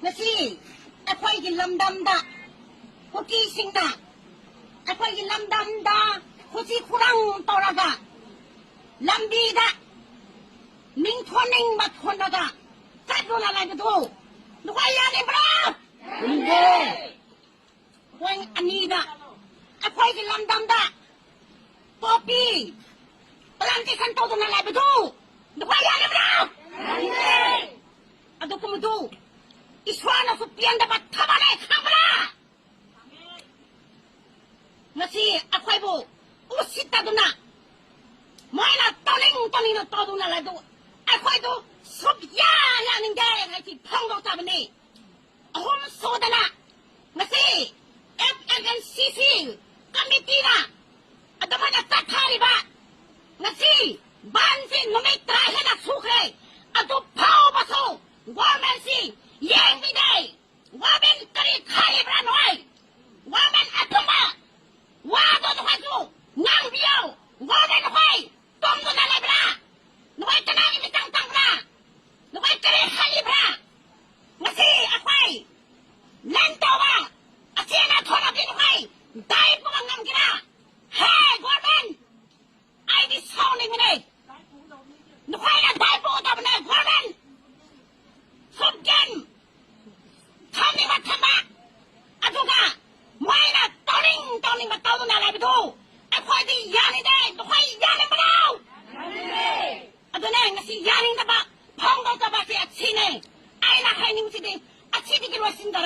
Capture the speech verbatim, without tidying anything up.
ꯉꯁꯤ ꯑꯩꯈꯣꯏꯒꯤ ꯂꯝꯗꯝꯗ ꯀꯨꯀꯤꯁꯤꯡꯅ ꯑꯩꯈꯣꯏꯒꯤ ꯂꯝꯗꯝꯗ ꯈꯨꯖꯤ ꯈꯨꯔꯪ ꯇꯧꯔꯒ ꯂꯝꯕꯤꯗ ꯅꯤꯡꯊꯣꯟꯅꯤꯡꯕ ꯊꯣꯟꯂꯒ ꯆꯠꯂꯨꯅ ꯂꯩꯕꯗꯨ ꯅꯈꯣꯏ ꯌꯥꯅꯤꯡꯕ꯭ꯔꯥ? ꯄꯣꯏꯟ ꯑꯅꯤꯗ ꯑꯩꯈꯣꯏꯒꯤ ꯂꯝꯗꯝꯗ ꯄꯣꯄꯤ ꯄ꯭ꯂꯥꯟꯇꯦꯁꯟ ꯇꯧꯗꯨꯅ ꯂꯩꯕꯗꯨ ꯅꯈꯣꯏ ꯌꯥꯅꯤꯡꯕ꯭ꯔꯥ? ꯑꯗꯨꯒꯨꯝꯕꯗꯨ ꯏꯁꯣꯔꯅꯁꯨ ꯄꯦꯟꯗꯕ ꯊꯕꯛꯅꯦ, ꯈꯪꯕ꯭ꯔꯥ? ꯉꯁꯤ ꯑꯩꯈꯣꯏꯕꯨ ꯎꯁꯤꯠꯇꯗꯨꯅ ꯃꯣꯏꯅ ꯇꯧꯅꯤꯡ ꯇꯧꯅꯤꯡꯅ ꯇꯧꯗꯨꯅ ꯂꯩꯗꯨ ꯑꯩꯈꯣꯏꯗꯨ ꯁꯨꯛꯌꯥ ꯌꯥꯅꯤꯡꯗꯦ ꯍꯥꯏꯁꯤ ꯐꯣꯡꯗꯣꯛꯆꯕꯅꯤ꯫ ꯑꯍꯨꯝ ꯁꯨꯗꯅ ꯉꯁꯤ ꯑꯦꯐ ꯑꯦꯟ ꯑꯦꯟ ꯁꯤ ꯁꯤ ꯀꯃꯤꯇꯤꯅ ꯑꯗꯨꯃꯥꯏꯅ ꯆꯠꯊꯔꯤꯕ ꯉꯁꯤ ꯕꯟꯁꯤ ꯅꯨꯃꯤꯠ ꯇꯔꯥ ꯍꯦꯟꯅ ꯁꯨꯈ꯭ꯔꯦ꯫ ꯑꯗꯨ ꯐꯥꯎꯕꯁꯨ ꯒꯣꯔꯃꯦꯟꯁꯤ ꯌꯦꯡꯕꯤꯗꯦ꯫ ꯒꯣꯔꯃꯦꯟ ꯀꯔꯤ ꯈꯜꯂꯤꯕ꯭ꯔꯥ ꯅꯣꯏ? ꯒꯣꯔꯃꯦꯟ ꯑꯆꯨꯝꯕ ꯋꯥꯗꯣ ꯅꯈꯣꯏꯁꯨ ꯉꯥꯡꯕꯤꯌꯣ꯫ ꯒꯣꯔꯃꯦꯟ ꯅꯈꯣꯏ ꯇꯨꯝꯗꯨꯅ ꯂꯩꯕ꯭ꯔꯥ? ꯅꯈꯣꯏ ꯀꯅꯥꯒꯤ ꯃꯤꯆꯪ ꯆꯪꯕ꯭ꯔꯥ? ꯅꯈꯣꯏ ꯀꯔꯤ ꯈꯜꯂꯤꯕ꯭ꯔꯥ? ꯉꯁꯤ ꯑꯩꯈꯣꯏ ꯂꯟ ꯇꯧꯕ ꯑꯁꯤ ꯑꯅꯥ ꯊꯣꯛꯂꯛꯄꯗꯤ ꯅꯈꯣꯏ ꯗꯥꯏ ꯄꯨꯕ ꯉꯝꯒꯦꯔꯥ? ꯍꯦ ꯒꯣꯔꯃꯦꯟ! ꯑꯩꯗꯤ ꯁꯥꯎꯅꯤꯡꯕꯅꯦ꯫ ꯅꯈꯣꯏꯅ ꯗꯥꯏ ꯄꯨꯒꯗꯕꯅꯦ ꯒꯣꯔꯃꯦꯟ꯫ ꯁꯨꯞꯖꯦꯟ ꯊꯝꯅꯤꯡꯕ ꯊꯝꯕ, ꯑꯗꯨꯒ ꯃꯣꯏꯅ ꯇꯧꯅꯤꯡ ꯇꯧꯅꯤꯡꯕ ꯇꯧꯗꯨꯅ ꯂꯩꯕꯗꯨ ꯑꯩꯈꯣꯏꯗꯤ ꯌꯥꯅꯤꯡꯗꯦ꯫ ꯅꯈꯣꯏ ꯌꯥꯅꯤꯡꯕ꯭ꯔꯣ? ꯑꯗꯨꯅꯦ ꯉꯁꯤ ꯌꯥꯅꯤꯡꯗꯕ ꯐꯣꯡꯗꯣꯛꯇꯕꯁꯦ ꯑꯁꯤꯅꯦ꯫ ꯑꯩꯅ ꯍꯥꯏꯅꯤꯡꯕꯁꯤꯗꯤ ꯑꯁꯤꯗꯒꯤ ꯂꯣꯏꯁꯤꯟꯗꯔ